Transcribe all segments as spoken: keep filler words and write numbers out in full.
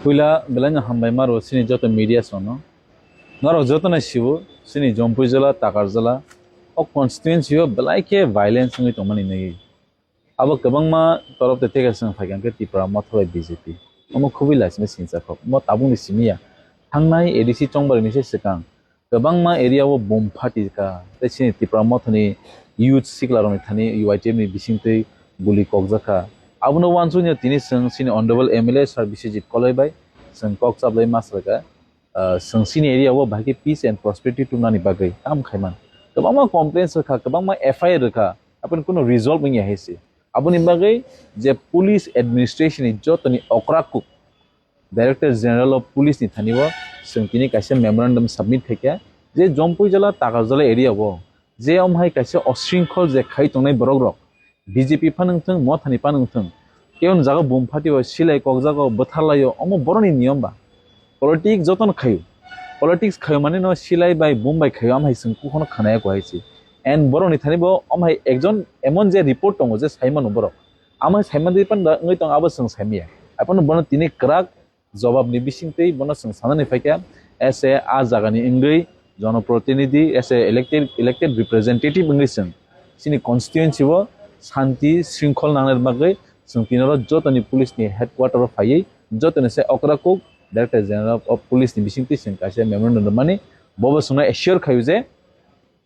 Puila belai no hambai maro chini joto media sono. Norok joto no siwo chini Jampui jala, Takarjala o constituency o belai khe violence wngwi tongmani nai. Abo kwbangma torop tei tei kaisa wng phaikha hwnkhe Tipra Motha bai B J P. Omo khubui laisima singcha kok. Omo tabukni simi ya. Thangnai A D C chongbarni se swkang kwbangma area o bom phatikha. Tei chini Tipra Mothani youth siklarokni thani U I T F ni bisingtwi guli kokjakha. Abono uansukya tini chwng chini Honorable M L A Sir Biswajit Koloi bai chwng kok chaplai ma salkha. Ah, chwng chini area o bahai khe peace and prosperity tubunani bagwi kam khaiman. Kwbangma complaints rwkha, kwbangma F I R rwkha, aboni kuno result wngya hai se. Aboni bagwi je police administration ni jotoni okra kuk, Director General of Police ni thani o chwng tini kaisa memorandum submit khaikha je Jampui jala, Takarjala area o je omhai kaisa osringkhol je khai tongnai borok rok, B J P phano wngthung, Mothani phano wngthung, tei o jaga bum phatio, silai kokjago, bwtharlaio, omo boroni niyom ba. Politics jotono khaio. Politics khaio mane no silai bai bum bai khaio, amhai chwng kukhwno khwnaya ko hai se. And borokni thani bo amhai ekjon emon je report tongo je saimano borok. Amhai saimano di panda wngwi tongo abo chwng saimaya. Aphano bono tini kwrak jobabni bisingtwi bono chwng sanani phaikha, as a a jagani wngwi jonoprotinidhi, as a elected, elected representative wngwi chwng chini constituency o shanti shringkhol nangnai bagwi chwng tini oro jotoni police ni headquarter o phaiwi jotoni se okra kuk Director General of Police ni bisingtwi chwng kaisa memorandum rwmani, bobo chwngno assure khaio je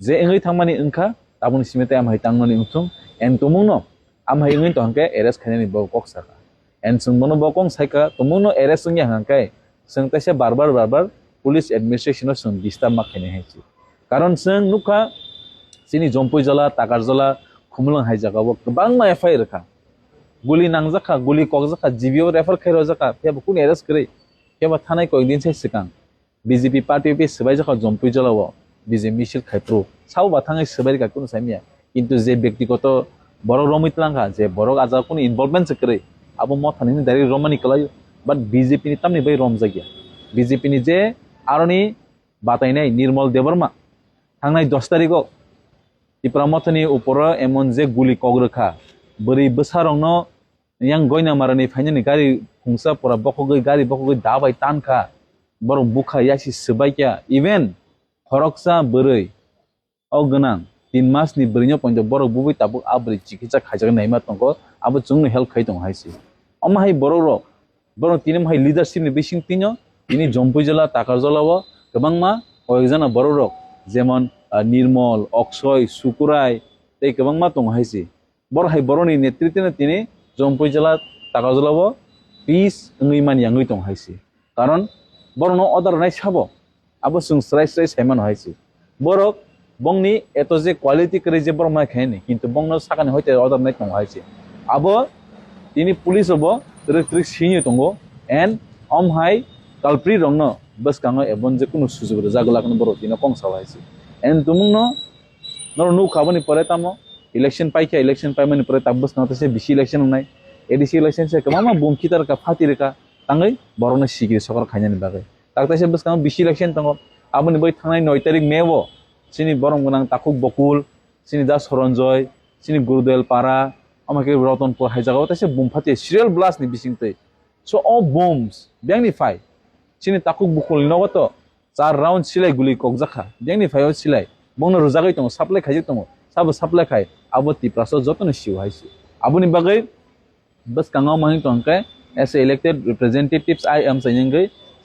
je wngwi thangmani wngkha, tabukni simi tei amhai tangmani wngthung, and tumungno amhai wngwi tongkhe arrest khainani bo kok sakha. And chwng bono bo kok saikha, tumungno arrest wngya hwnkhe chwng teisa bar bar, bar bar police administration-no chwng disturb ma khainai hai se. Karon chwng nukha, chini Jampui jala, Takarjala, Khumulwng hai jagao kwbangma F I R rwkha. Guli nangjakha, guli kokjakha, G B o refer khai rwjakha, phiya bo kunu arrest kwrwi, phiya bo thanai koyek din sai swkang. B J P party bai swbai jakha Jampui jala o, B J P misil khai phuru. Sabo ba thangwi swbai rwkha kunu saimya. Kintu je byaktigoto borok romwi twlangkha, je borok a jaga kunu involvement se kwrwi, abo Mothani hwnwi direct romani kwlaio. But B J P ni tamni bai romjakya. B J P ni je aroni batainai Nirmal Debbarma thangnai dos tarikh o Tipra Mothani uporo emon je guli kok rwkha, bwrwi bwsarokno yang Goinamarani phainani gari phungsa pura bokhogwi, gari bokhogwi da bai tankha, borok bukha yasi swbaikha, even khoroksa bwrwi o gwnang tin masni bwrwino poito borok bubui tabuk a bwrwi chikitsa khaijak naima tongo, abo chwngno help khai tongo hai se. Omo hai borok rok, borok tini hai leadership ni bising tino tini Jampui jala, Takarjala o kwbangma koyekjana borok rok jemon, ah, Nirmol, Oksoi, Sukurai tei kwbangma tongo hai se. Borok hai borokni netritwno tini Jampui jala, Takarjala o peace wngwi manya wngwi tongo hai se. Karon borokno order rwnai sabo, abo chwng srai srai sai mano hai se. Borok bongni eto je quality kwrwi je borok mai khaini, kintu bongno sakani hoite order rwnai tongo hai se. Abo tini police robo twrwk twrwk siniyo tongo, and om hai culprit rokno bwskango ebon je kunu sujuk rwjak glak hwnwi borok tino kong sao hai se. And tumungno norok nukha aboni pore tamo election paikha, election paimani pore tak bwskango teisa bisi election wngnai, A D C election se kwbangma bum khitar rwkha, phati rwkha, tangwi borokno sikiri sokor khainani bagwi. Tak teisa bwskango bisi election tongo, aboni bai thangnai noi tarik May o chini borom gwnang Takhuk Bokul, chini Da Soronjoy, chini Gurudel Para, omo khe Rotonpur hai jagao teisa bum phati serial blast ni bisingtwi. So o bombs biyangni phai chini Takhuk Bokulni nogo to char round silai guli kokjakha. Biyangni phai o silai bongno rwjagwi tongo, supply khaijak tongo. Sabo supply khai, abo Tiprasa jotono sio hai se. Aboni bagwi bwskango omo hwn tongkhe, as a elected representatives I am saying,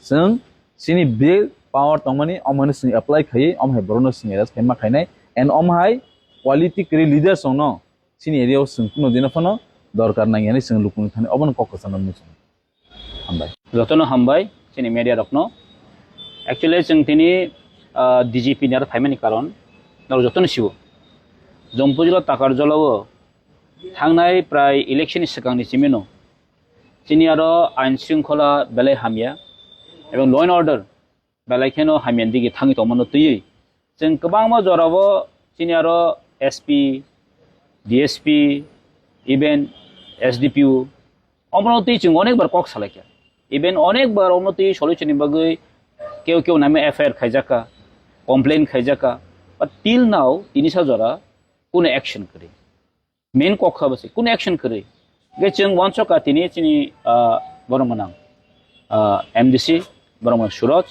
chwng chini bill power tongmani omo hwn chwng apply khaiwi omo hai borokno chwng arrest khaima khainai, and omo hai quality kwrwi leaders rokno chini area o chwng kunu dino phano dorkar nangya hwnwi chwng lukuni thani obono kok kwchangno muchungo. Hambai. Jotono hambai chini media rokno. Actually chwng tini, ah, D G P ni aro phaimani karon norok jotono sio. Jampui jala Takarjala o thangnai prai election ni swkang ni simi no chini aro ain shringkhola belai hamya ebong law and order belai kheno hamya digi thangwi tongmano twiwi. Chwng kwbangma jorao chini aro S P, D S P, even S D P O, omono twi chwng onek bar kok salaikha. Even onek bar omono twi solution ni bagwi Keu keu name F I R khaijaka, complain khaijaka, but till now tini sa jora kuno action kwrwi. Main kok kha bwse kuno action kwrwi. Ge chwng wansoka tini chini, ah, borok mwnang, ah, M D C, borok mwnang Suraj,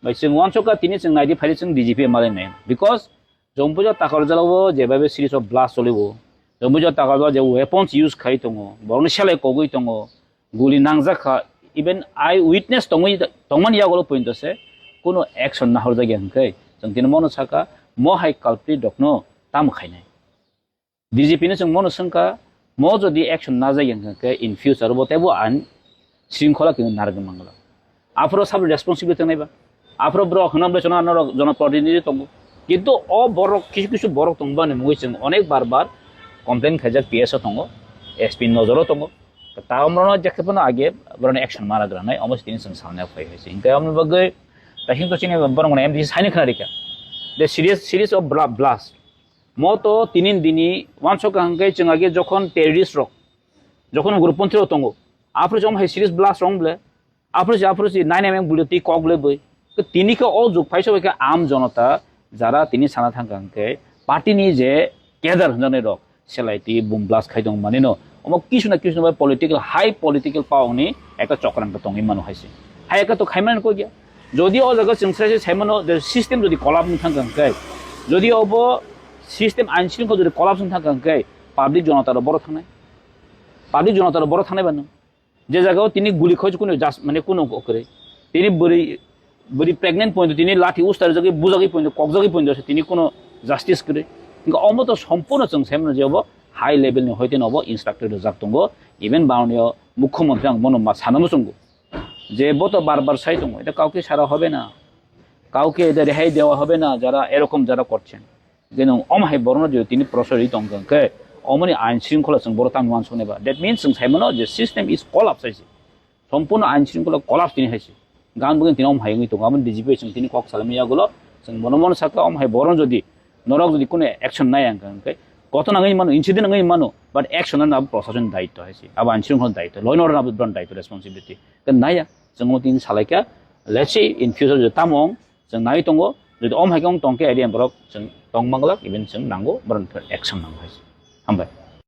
bai chwng wansoka tini chwng naidi phaidi chwng D G P malai nai. Because Jompuja Takarjala o jebabe series of blast choliwo, Jompuja Takarjala je weapons use khai tongo, borokni selai kogwi tongo, guli nangjak kha, even eye witness tongwi, tongmani yagulo pointo se kuno action nahorjakya hwnkhe, chwng tini mono saka, mo hai culprit rokno tamo khainai. D G P no chwng mono swngkha, mo jodi action najak hwnkhe in future bo teibo ain shringkhola kini narwgwi mangla. Aphuru sabo responsibility naiba. Aphuru borok hwnam bai chwngno norok jonoprotinidhi tongo. Kintu o borok kisu kisu borok tongbani mungwi chwng onek bar bar complain khaijak P S o tongo, S P nojoro tongo. Ta omrono jekhe phano age borokni action mana granai, omo se tini chwng salnai phai hai se. Hinkhe omoni bagwi ta himto chini borok mane M D C saini khna rikha. The serious, series of bla-, blast. Mo to tini dini wansok hwnkhe chwng age jokhon terrorist rok, jokhon ugroponthi rok tongo, aphuru chwng hai series blast rong ble, aphuru si, aphuru si nine M M bullet twi kok le bwi. Tini khe o jug phai sobai khe am jonota jara tini sana thangkha hwnkhe party ni je cadre hwnjaknai rok selai twi boom blast khai tong manino omo kisu na kisu bai political, high political power ni ekta chokrangta tongwi mano hai se. Hai ekta to khai mano kok ya. Jodi o jaga chwng sai sai mano je system jodi collapse wng thangkha hwnkhe, jodi obo system ain shringkhol jodi collapse wng thangkha hwnkhe public jonota rok boro thangnai. Public jonota rok boro thangnai bano. Je jaga o tini guli khoj kuno jas-, mane kuno kwrwi. Tini bwrwi, bwrwi pregnant point tini lathi ustar jagwi bujagwi point kokjagwi point se tini kuno justice kwrwi. Hinkhe omo to sompurno chwng sai mano je obo high level ni hoite no obo instructor rwjak tongo. Even banio mukhyamantri ang bono ma sana muchungo. Je bo to bar bar sai tongo, এটা কাউকে ছাড়া হবে না, কাউকে এটা রেহাই দেওয়া হবে না, যারা এরকম যারা করছেন। Geno om hai borokno je tini prosor ri tong khe, omoni ain shringkhola chwng borok tamo uansuk nai ba. That means chwng sai mano je system is collapse hai se. Sompurno ain shringkhola collapse tini hai se. Gan bugin tini om hai wngwi tongo. Aboni D G P chwng tini kok salai maya gulo. Chwng bono mono saka om hai borok jodi norok jodi kuno action nai ang khe, koto nangwi mano, incident nangwi mano, but action na abo prosason daitto hai se. Abo ain shringkhola daitto, law and order abo borok daitto, responsibility. Khe naya, chwng o tini salai kha, let's see in future je tamo ong, chwng nai tongo, jodi om hai khe ong tong khe idea borok chwng tong manglak, even chwng nango, borok action nango hai se. Hambai.